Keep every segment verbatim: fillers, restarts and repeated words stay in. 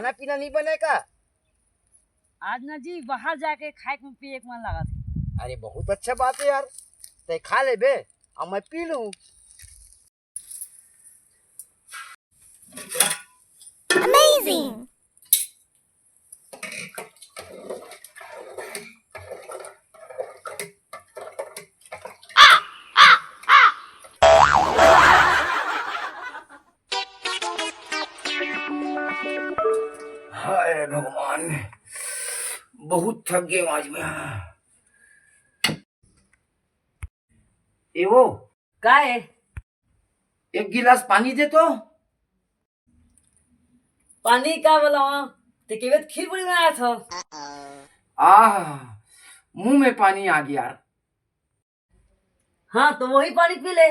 खाना पीना नहीं बने का? आज ना जी, बाहर जाके खाए के पिए के मन लागत हे। अरे, बहुत अच्छा बात है यार, तै खा लेबे, अब मैं पी लूं। Amazing! हाय भगवान, बहुत थक गए आज मैं। ए वो, का है? एक गिलास पानी दे तो। पानी का बोला? ते केवत खीर पूरी बनाया था। आह, मुंह में पानी आ गया। हाँ, तो वही पानी पी ले।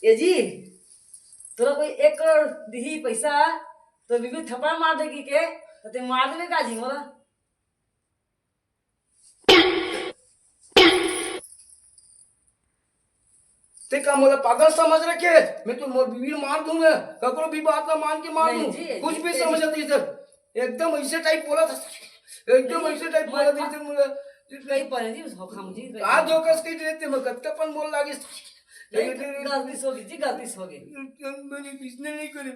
ए जी, तोरा कोई एक करोड़ दिही पैसा, तो बीबी थप्पड़ मार देगी के? तो ते मार देबे का जी मोला? ते का मोला पागल समझ रखे? मैं तो मोर बीबी मार दूंगा, ककरो भी बात ना मान के मार दूं। कुछ भी समझ आती सर, एकदम ऐसे टाइप बोला था, एकदम ऐसे टाइप बोला था सर मोला। कहीं पर नहीं, हम जी, आज जो कस के देते मैं कत्ते पन बोल लागे। गलती सो गई जी, गलती सो गई। मैंने किसने नहीं करे।